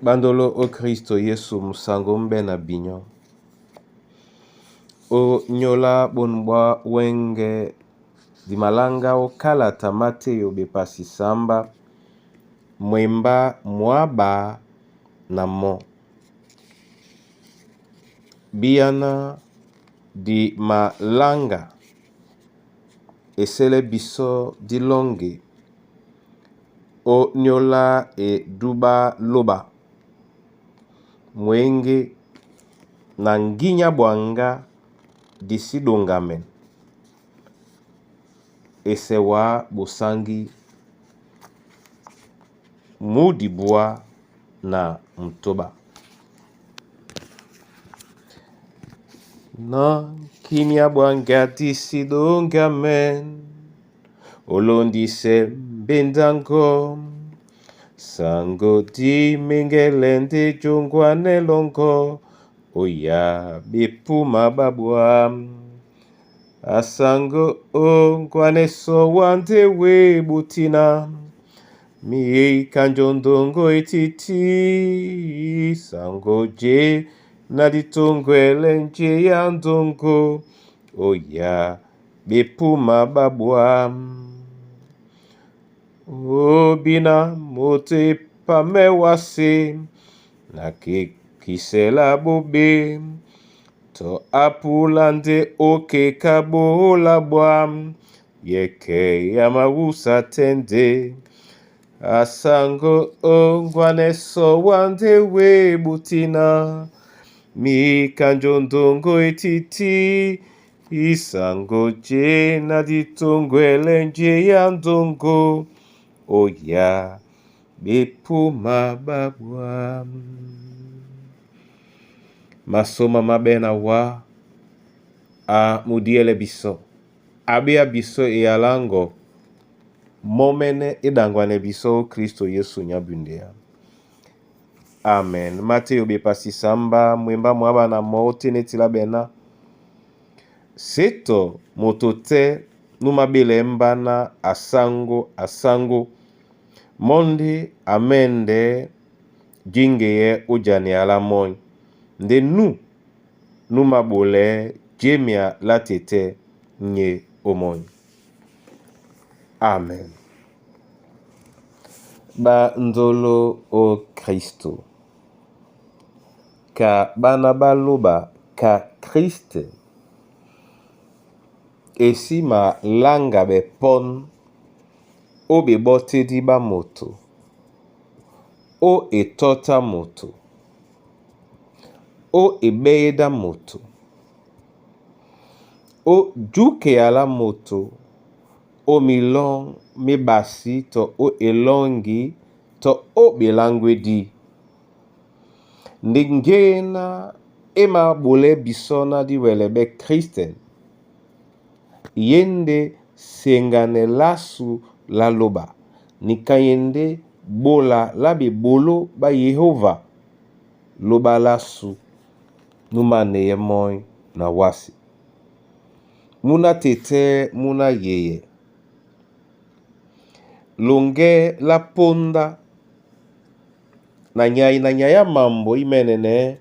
Bandolo o Kristo Yesu musango mbe na binyo. O nyola bonu bwa wenge dimalanga o kalata Mateyo bepasi samba mwemba mwaba na mɔ. Biyana di malanga esɛlɛ bisɔ dilɔŋge o nyóla eduba lóba mwěŋge na nginya bwaŋgá di sí ɗoŋgamɛn esɛ wǎ ɓosáŋgí mú dibúá na mutóɓa. Na nkinya bwaŋgá di sí ɗoŋgamɛn olondisɛ mbéndáŋgɔ sango di meŋgɛlɛ ndé jǒŋgwanɛ́ lɔŋgɔ oya ɓepúma ɓá ɓwǎm̀. Asango o ŋgwanɛ sɔwá ndé wé ɓutina mikanjo ndongo etiti sango je na ditongwɛlɛ njeya ndongo oya ɓepúma ɓá ɓwǎm̀. Obina moto epamɛ wásē na kekisɛ lá ɓoɓé tɔ á púla ndé ó keka ɓola ɓwǎm̀ yɛ́kɛ́ á mawúsa tɛ́ ndé. Asango o ŋgwanɛ sɔwá ndé wé ɓutina mikanjo ndongo etiti sango je na ditongwɛlɛ njeya ndongo oya ɓepúma ɓá ɓwǎm̀. Masoma ma ɓɛ́ na wá a mudiyɛlɛ bisɔ abéa bisɔ eyalaŋgɔ mɔ́mɛ́nɛ́ é ɗaŋgwanɛ bisɔ ó Kristo Yesu nyábundeya. Amen. Mateyo bepasi samba mwemba mwaba na mɔ óténé tila ɓɛná. Sétɔ moto tɛ́ nú máɓelɛɛ́ mbá ná asáŋgó asáŋgó mɔ́ ndé a mɛ́ndɛ́ jíŋgeyɛɛ́ ó janea lá mɔ́ny ndé nú nú māɓolɛɛ́ jémea lá tetɛ́ nyé ómɔ́ny. Amen. Bandolo o Kristo ka bana ba lóba ka Kriste esi malanga ɓɛpɔ̄n ó ɓeɓɔ́tédí ɓá moto, ó etɔ́ tá moto, ó eɓéyédá moto, ó júkea lá moto ó milɔ́ŋ mí ɓasí tɔ ó elɔ́ŋgi tɔ ó ɓeláŋgwédí. Ndé ŋgéná é māɓolɛɛ́ bisɔ́ ná dí wɛlɛ ɓɛ́ kristɛn, yé ndé seŋganɛ lásu lá lóba, niká e ndé ɓola lá ɓeɓoló ɓá Yehóva lóɓá lásu nú máneyɛ́ mɔ́ny na wásē. Múná tetɛ́ múná yeyɛ, loŋgɛ́ lá póndá na nyay na nyay á mambo ímɛ́nɛ́nɛ́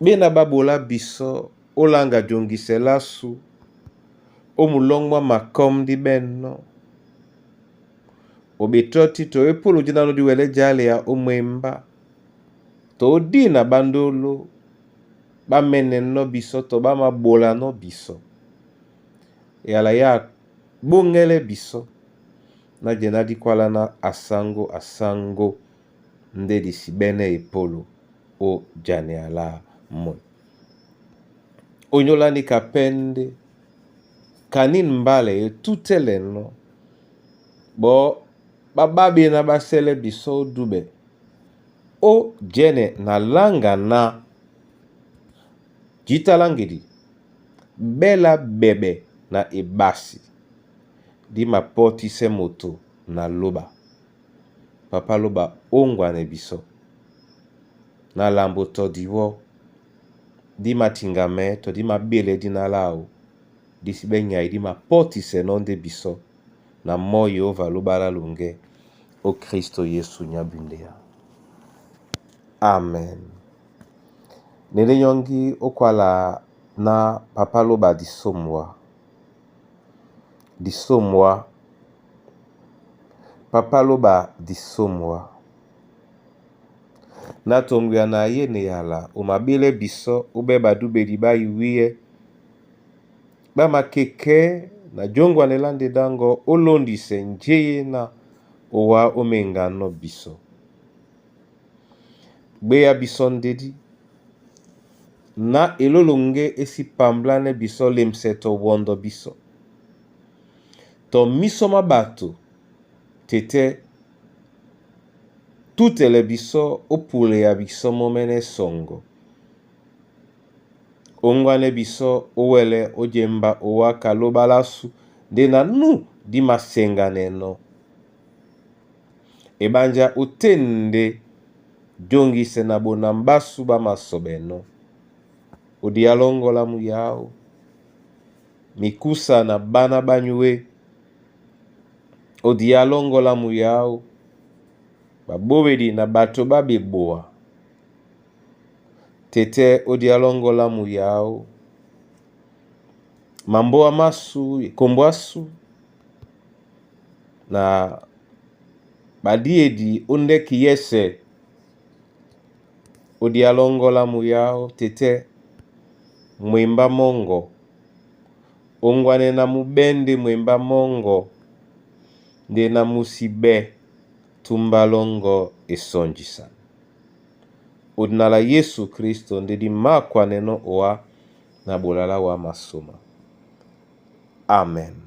ɓéna ɓá ɓolá bisɔ́ ó laŋga joŋgisɛ lásu ó mulɔ́ŋ mwá makɔ́m dí ɓɛ̂nnɔ́. O ɓetɔ́tí tɔ épúlu dínánɔ́ dí wɛlɛ́ jálea ó mwembá tɔ ó dína ɓándolo ɓá mɛ́nɛnɔ́ bisɔ́ tɔ ɓá māɓolanɔ́ bisɔ. Eyala yá bóŋɛlɛ bisɔ́ ná jɛná dí kwálá ná asáŋgó asáŋgó ndé di sí ɓɛ́nɛ́ epólo ó janea lá mɔ́ny. Onyóla níka pɛ́ ndé kanín mbálɛ e tútɛ́lɛnɔ́ ɓɔɔ́ ɓá ɓá ɓená ɓá sɛ́lɛ́ bisɔ́ ó dúɓɛ ó jɛ́nɛ na láŋga ná jǐta láŋgedi ɓɛ́ lá ɓɛɓɛ na eɓasi dí mapɔ́tísɛ́ moto na lóɓa. Papá lóɓa ó ŋgwanɛ bisɔ́ na lambo tɔ diwɔ́ dí matiŋgamɛɛ́ tɔ dí maɓélɛɛ́ díná láō dí sí ɓɛ́ nyay dí mapɔ́tisɛnɔ́ ndé bisɔ́ na mɔ́ Yehóva lóɓa lá loŋgɛ́ ó Kristo Yesu nyábundeya. Amen. Nde nyɔ́ngí ó kwala na Papa Loba disomwa. Disomwa. Papa Loba disomwa. Na tongwia na ye yala o mabélɛ bisɔ óbɛ́ ɓadúɓedi ɓá iwíyɛ́ ɓá makekɛɛ́ na jɔ́ŋgwanɛ lá ndedáŋgɔ ó lóndisɛ njé na owá ó meŋganɔ́ bisɔ. Gbéá bisɔ ndedí na elóloŋgé é sí pamblánɛ́ bisɔ lemsɛ tɔ wɔndɔ bisɔ. Tɔ mísɔ má ɓato tetɛ́ tútɛlɛ bisɔ ó pulea bisɔ mɔ́mɛ́nɛ́ sɔŋgɔ. Óŋgwanɛ́ bisɔ ó wɛlɛ ó jemba owá ka lóɓa lásu ndé na nú dí maseŋganɛnɔ́. Eɓánjá ó tên ndé jóŋgisɛ na ɓona mbásū ɓá masɔɓɛnɔ́. Odi á lɔ́ŋgɔ́ lámu yáō. Mikúsa na ɓána ɓá nyue. Odi á lɔ́ŋgɔ́ lámu yáō. Ɓaɓóɓedi na ɓato ɓá ɓeboa. Tetɛ́ ó di á lɔ́ŋgɔ́ lámu yáō. Mambóa másu, ekombo ásu na ɓadíedi ó ndɛ́ki yɛ́sɛ̄. Odi á lɔ́ŋgɔ́ lámu yáō tetɛ́ mwembá mɔ́ŋgɔ. Óŋgwanɛ na mú ɓɛ́ ndé mwembá mɔ́ŋgɔ ndé ná mú sí ɓɛ́ túmbá lɔ́ŋgɔ́ esɔnjisana. Odina la Yesu Kristo ndé di mákwanɛnɔ́ owá na ɓola lá wá masôma. Amen.